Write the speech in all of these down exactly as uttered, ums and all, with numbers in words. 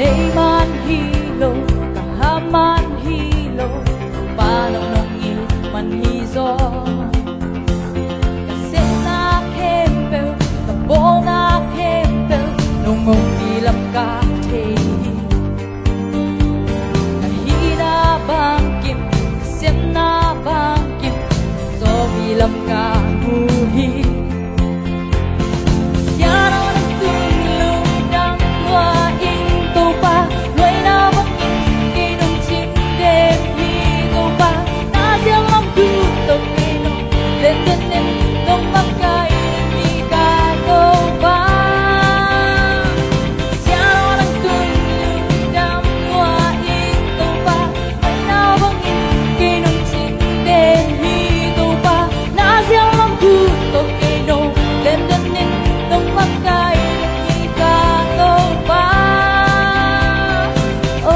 Ei man hi lo, ka ha man hi lo, pa nong nong it man hi zaw. Ka sepna khempeuh, ka bawlna khempeuh, nong ompih lam ka thei hi. Ka hihna bangkim, ka sepna bangkim, zawpi lam ka mu hi. Siangtho nang tun lungdam lua ing Topa, nuaina bangin kei nong cing den hi Topa, na zial lam kut tawh kei nong den den in nong makaih den hi ka Topa. Siangtho nang tun lungdam lua ing Topa, nuaina bangin kei nong cing den hi Topa, na zial lam kut tawh kei nong den den in nong makaih den hi ka Topa. Oh.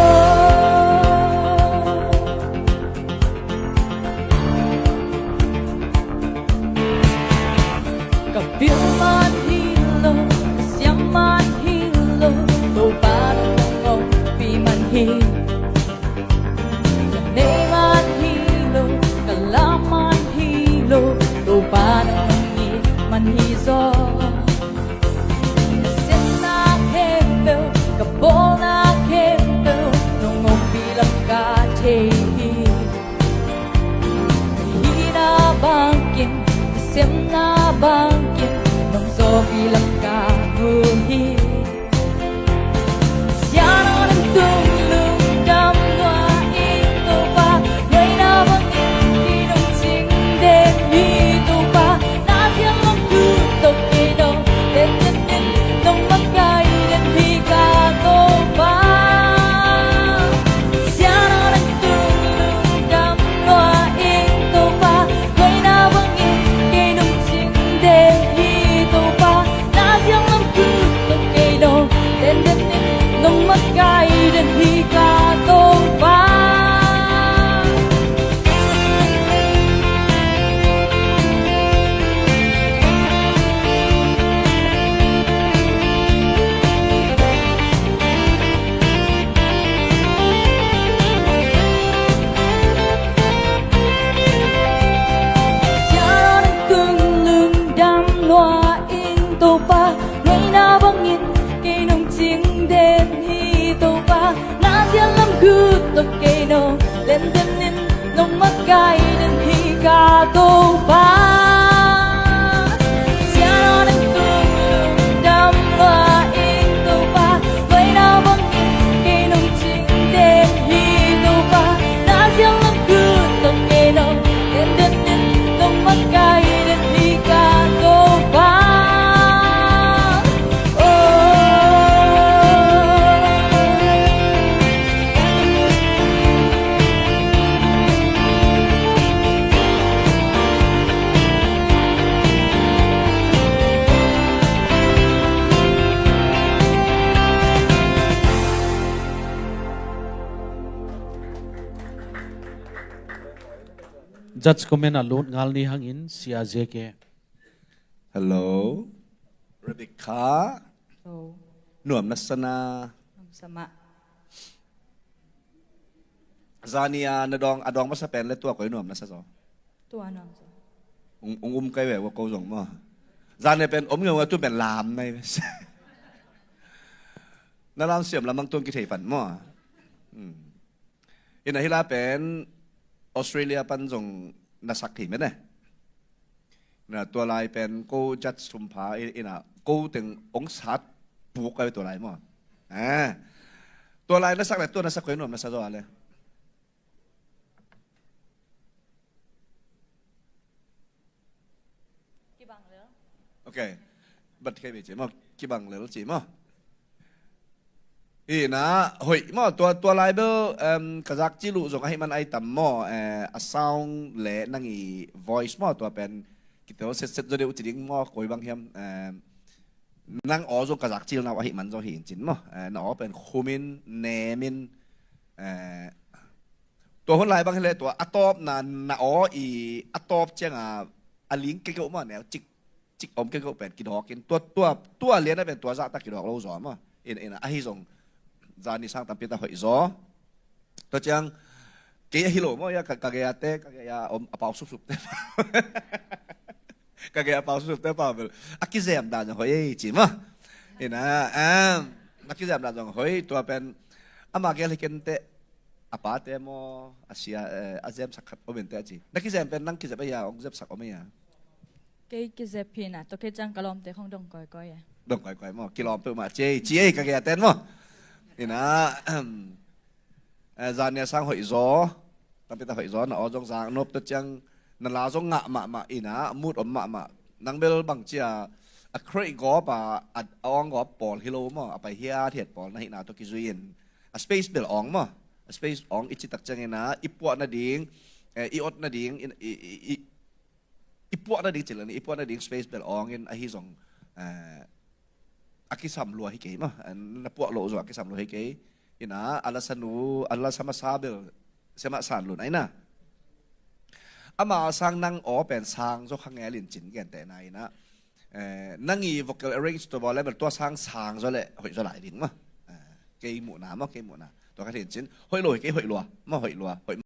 Ka pil man hi lo, ka siam man hi lo, Topa nong ompih man hi. Ka nei man hi lo, ka la man hi lo, Topa nong it man hi zaw. Ka sepna khempeuh, ka bawlna khempeuh, nong ompih lam ka thei hi. Ka hihna bangkim, ka sepna bangkim, nong zawpi lam ka mu hi. Siangtho nang tun lungdam lua ing Topa, nuaina bangin kei nong cing den hi Topa, na zial lam kut tawh kei nong den den in nong makaih den hi ka Topa. Siangtho nang tun lungdam lua ing Topa, nuaina bangin kei nong cing den hi Topa, na zial lam kut tawh kei nong den den in nong makaih den hi ka Topa. Siangtho nang tun lungdam lua ing Topa, nuaina bangin kei nong cing den hi Topa, na zial lam kut tawh kei nong den den in nong makaih den hi ka Topa. Siangtho nang tun lungdam lua ing Topa, nuaina bangin kei nong cing den hi Topa, na zial lam kut tawh kei nong den den in nong makaih den hi ka Topa. Oh. Judge comment a lut ngal ni hangin Sia J K. Hello. Rebecca. Hello. Nuam na sa na. Nuam sa mah. Zani a na dawng, a dawng masa pen le tua koi nuam na sa zaw. Tua nuam zaw. Ung, ung um kai ve wa ko zong maw. Zani pen om ngeu nga tu pen lam nai ve. Na lam siam lamang tuang kithei pan maw. Hmm. Ina hila pen Australia pan zong na sak thei mene. Na tua lai pen ko judge thum pha i-, ina ko teng ong sat puk ai tua lai maw. Eh. Tua lai na sak le tua na sak koi nuam na sa zaw le. Kibang lel. Ok. Bat kei be ci maw. Kibang lel ci maw. Ina, hoih maw, tua, tua lai bel, em, ka zak cil uh zong ahi man ai tam maw, eh, a sound le nang i voice maw, tua pen kitel set set zaw deuh ci ding maw, koi bang hiam, em, nang aw zong ka zak cil nau ahi man zong hi in cin maw, eh, na aw pen khumin, nemin, eh, tua hun lai bang hi le tua a tawpna, na aw i a tawp cianga a ling kekeuh maw, neu cik cik om kekeuh pen kidawk in tua, tua, tua lian a pen tua zahtak kidawk lo zaw maw. In, in, ahi zong Zani sang tampi ta hoih zaw. Tua ciang kei ahi lo maw, ia ka, ka gei a te, ka gei a om a pau supsup te. Ka gei a pau supsup te pau bel a kizem dan zong hoih ei ci maw. Ina, em, na kizem dan zong hoih, tua pen ama gel hi ken te, a pa te maw, a sia, eh, a zem sak khat om in te a ci. Na kizem pen nang kizep a ia, ong zep sak om a ia. Kei kizep hi na, tua kei ciang ka lawmte khong dong koikoi e. Dong koikoi maw, kilawm peuhmah ci ei, ci ei ka gei a ten maw. Ina, eh, zania sang hoih zaw, tampi ta hoih zaw, na aw zong zang nop tua ciang, na la zong ngah mahmah ina, mut om mahmah. Nang bel bang cia, a create gawp a, a awng gawp pawl hi lo maw, a pai hiat hiat pawl na hihna tua kizui in. A space bel awng maw, a space awng i citak ciang ina, i puah nading, eh, i ot nading, i, i, i, i, i puah nading cil, i puah nading space bel awng in ahi zong, eh, a kisam lua hi kei maw. Na puah loh zong a kisam lua hi kei. Ina, a lasa nu, a lasa masa bel, siamah san lun a ina. Ama sang nang aw pen sang zaw kha ngel in cin gentehna ina. Eh, nang i vocal arrange tua bawl le bel tua sang sang zaw le hoih zaw lai ding maw. Eh, kei muhna maw, kei muhna. Tua ka thin cin, hoih lo hi kei, hoih lua maw, hoih lua, hoih